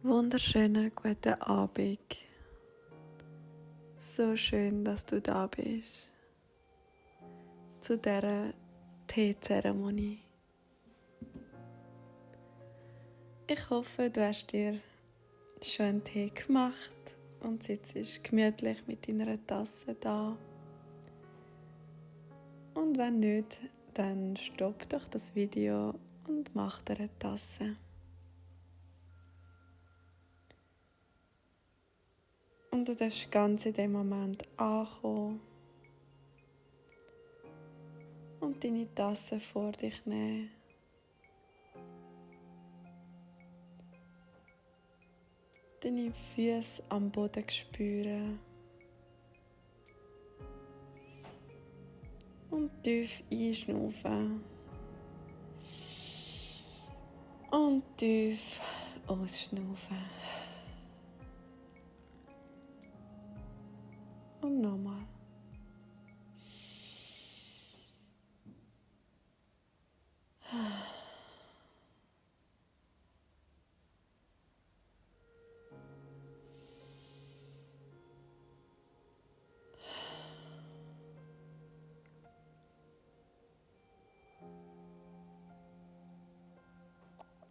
Wunderschönen guten Abend. So schön, dass du da bist zu dieser Teezeremonie. Ich hoffe, du hast dir schon einen Tee gemacht und sitzt gemütlich mit deiner Tasse da. Und wenn nicht, dann stopp doch das Video und mach dir eine Tasse. Und du darfst ganz in dem Moment ankommen und deine Tasse vor dich nehmen. Deine Füße am Boden spüren. Und tief einschnaufen. Und tief ausschnaufen. Und nochmal.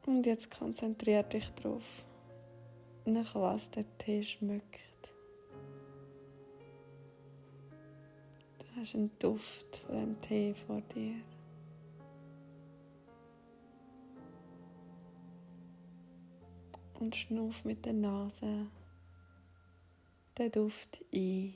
Und jetzt konzentrier dich darauf, nach was der Tee schmeckt. Du hast einen Duft von dem Tee vor dir. Und schnuff mit der Nase den Duft ein.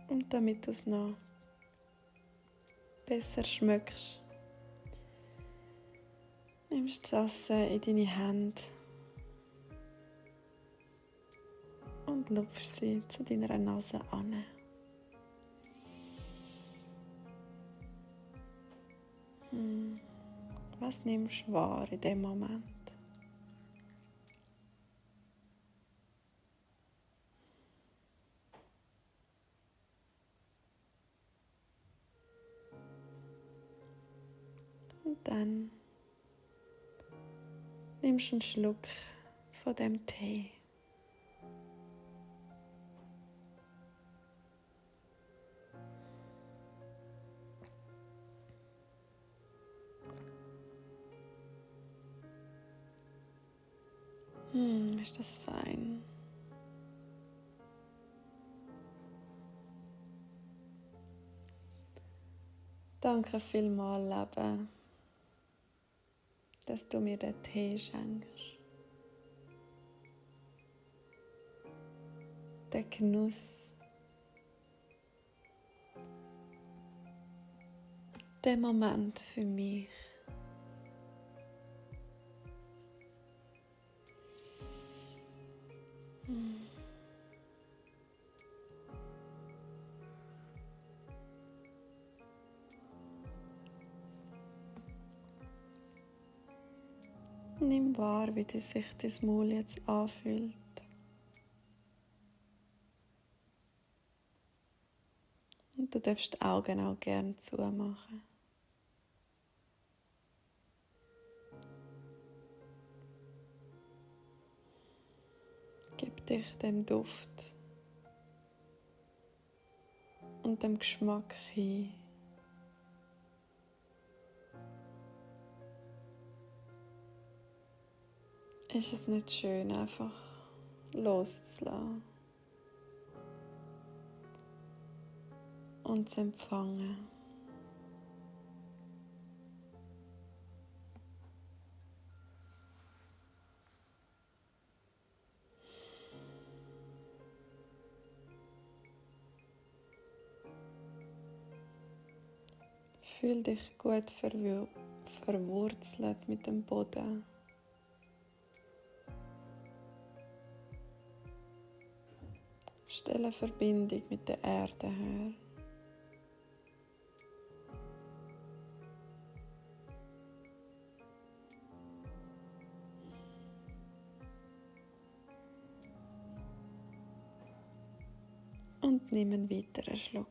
Und damit du es noch besser schmeckst, nimmst die Tasse in deine Hände und lupfst sie zu deiner Nase an. Was nimmst du wahr in dem Moment? Und dann nimmst du einen Schluck von dem Tee. Ist das fein? Danke vielmals, Leben, dass du mir den Tee schenkst. Den Genuss. Den Moment für mich. Nimm wahr, wie sich das Maul jetzt anfühlt. Und du darfst die Augen auch gerne zumachen. Gib dich dem Duft und dem Geschmack hin. Ist es nicht schön, einfach loszulassen und zu empfangen? Fühl dich gut verwurzelt mit dem Boden. Stell eine Verbindung mit der Erde her. Und Und nimm einen weiteren Schluck.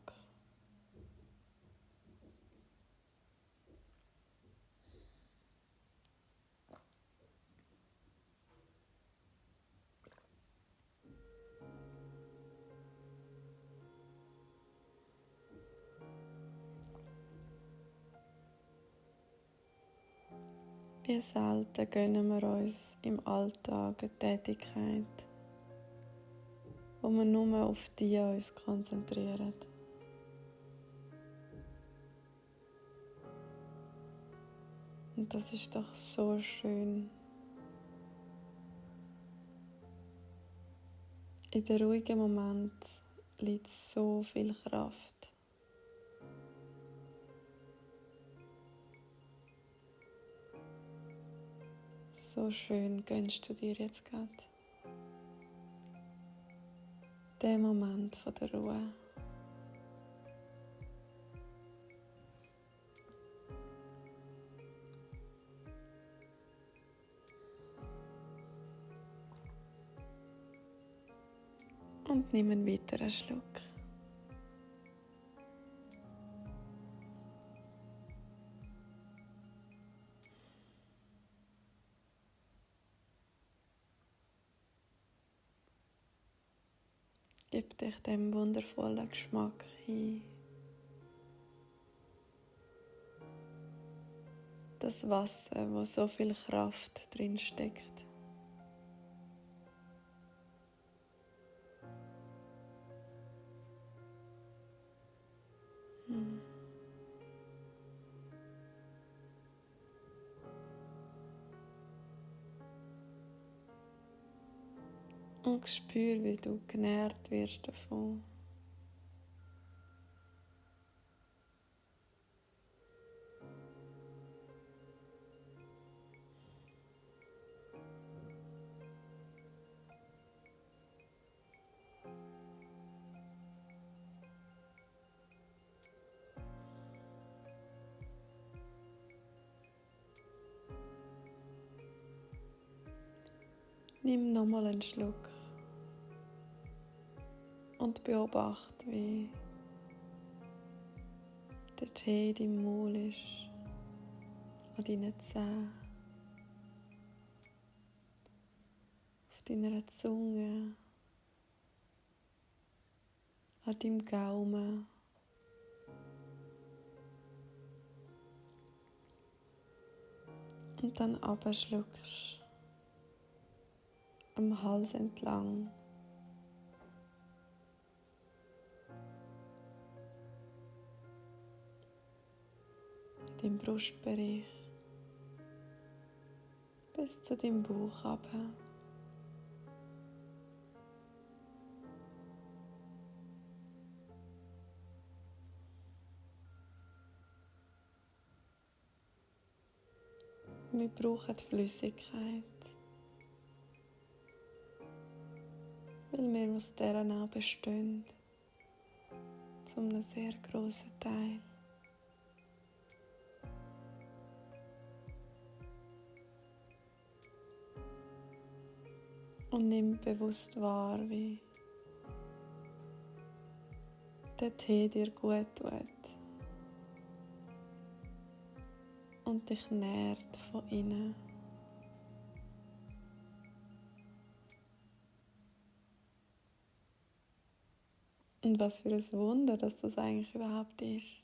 Wie selten gönnen wir uns im Alltag eine Tätigkeit, wo wir nur auf die uns konzentrieren. Und das ist doch so schön. In den ruhigen Momenten liegt so viel Kraft. So schön gönnst du dir jetzt gerade den Moment von der Ruhe. Und nimm einen weiteren Schluck. Gib dich dem wundervollen Geschmack hin. Das Wasser, wo so viel Kraft drin steckt. Und spür, wie du genährt wirst davon. Nimm nochmal einen Schluck und beobachte, wie der Tee in deinem Maul ist, an deinen Zähnen, auf deiner Zunge, an deinem Gaumen. Und dann abschluckst, am Hals entlang. Deinem Brustbereich bis zu deinem Bauch runter. Wir brauchen Flüssigkeit, weil wir aus dieser auch bestehen, zu einem sehr grossen Teil. Und nimm bewusst wahr, wie der Tee dir gut tut und dich nährt von innen. Und was für ein Wunder, dass das eigentlich überhaupt ist.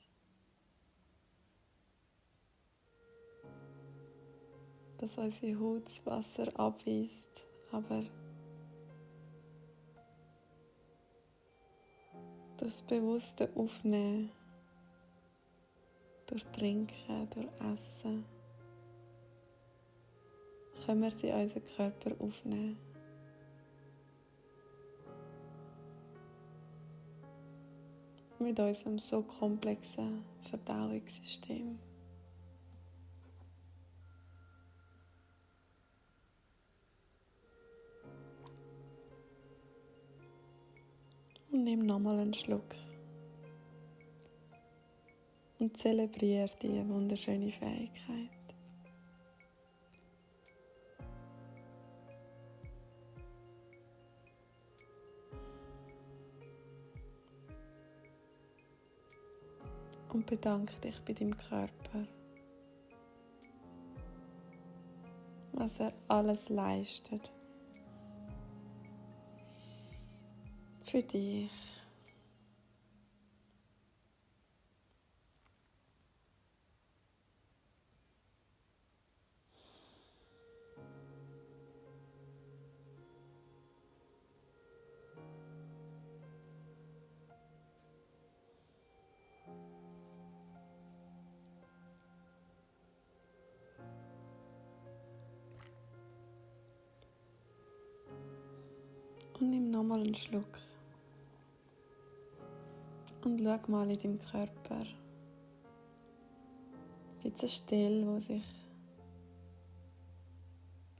Dass unsere Haut das Wasser abweist, aber durch das bewusste Aufnehmen, durch Trinken, durch Essen, können wir sie in unseren Körper aufnehmen. Mit unserem so komplexen Verdauungssystem. Und nimm nochmal einen Schluck. Und zelebriere diese wunderschöne Fähigkeit. und bedanke dich bei deinem Körper, was er alles leistet für dich. Und nimm nochmal einen Schluck. Und schau mal in deinem Körper. Gibt es eine Stelle, wo sich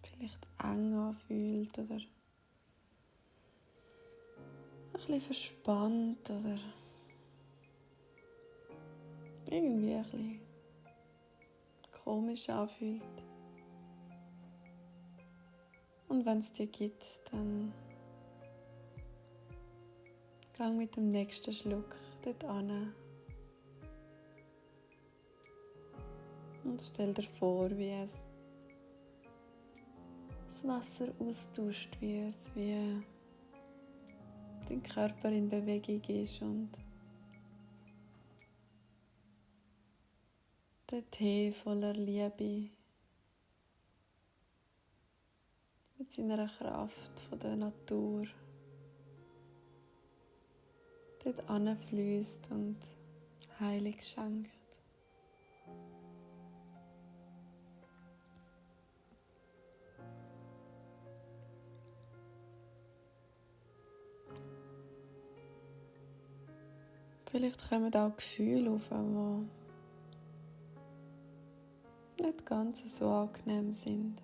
vielleicht eng anfühlt oder ein bisschen verspannt oder irgendwie ein bisschen komisch anfühlt? Und wenn es dir gibt, dann gang mit dem nächsten Schluck dort an und stell dir vor, wie es das Wasser austauscht, wie dein Körper in Bewegung ist und der Tee voller Liebe mit seiner Kraft von der Natur dort anfließt und Heilig schenkt. Vielleicht kommen auch Gefühle auf, die nicht ganz so angenehm sind.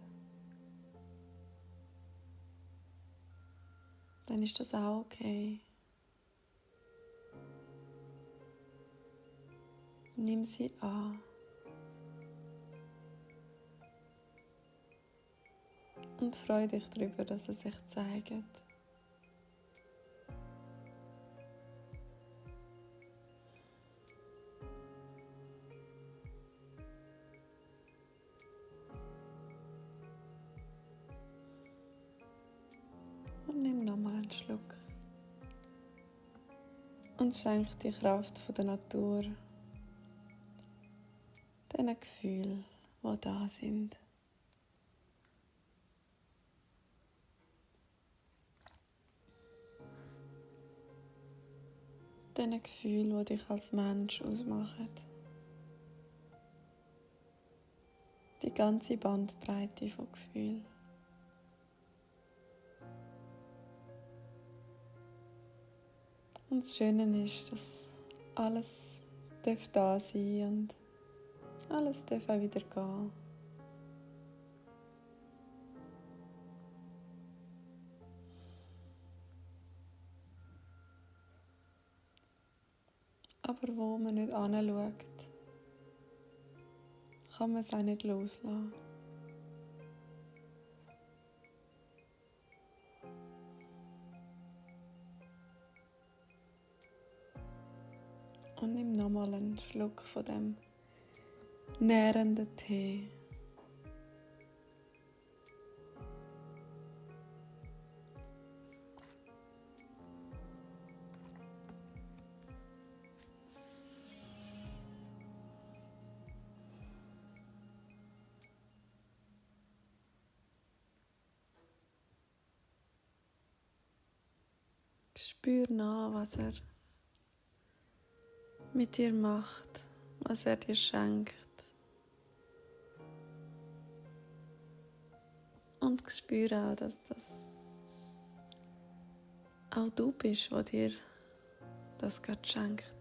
Dann ist das auch okay. Nimm sie an. Und freu dich darüber, dass es sich zeigt. Und nimm nochmal einen Schluck. Und schenk die Kraft von der Natur diesen Gefühlen, die da sind. Diesen Gefühlen, die dich als Mensch ausmachen. Die ganze Bandbreite von Gefühlen. Und das Schöne ist, dass alles da sein und alles darf auch wieder gehen. Aber wo man nicht hinschaut, kann man es auch nicht loslassen. Und nimm nochmal einen Schluck von dem nährenden Tee. Spür nach, was er mit dir macht, was er dir schenkt. Und spüre auch, dass das auch du bist, der dir das gerade schenkt.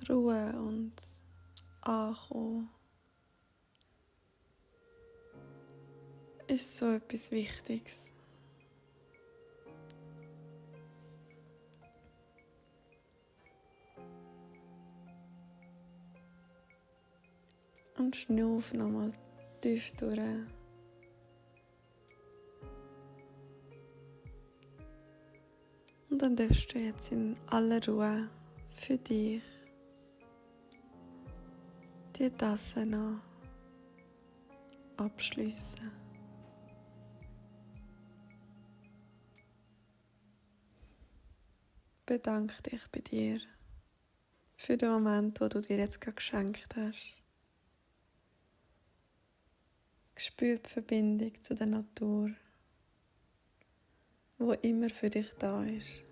Ruhe und Ankommen ist so etwas Wichtiges. Und schnuff nochmal tief durch. Und dann darfst du jetzt in aller Ruhe für dich die Tasse noch abschliessen. Bedanke dich bei dir für den Moment, den du dir jetzt gerade geschenkt hast. Spür die Verbindung zu der Natur, wo immer für dich da ist.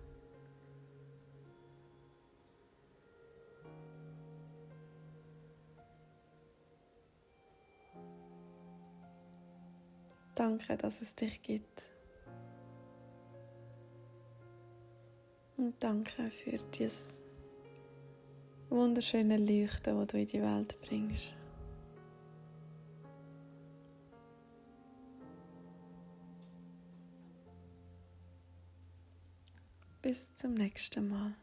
Danke, dass es dich gibt. Und danke für dieses wunderschöne Leuchten, das du in die Welt bringst. Bis zum nächsten Mal.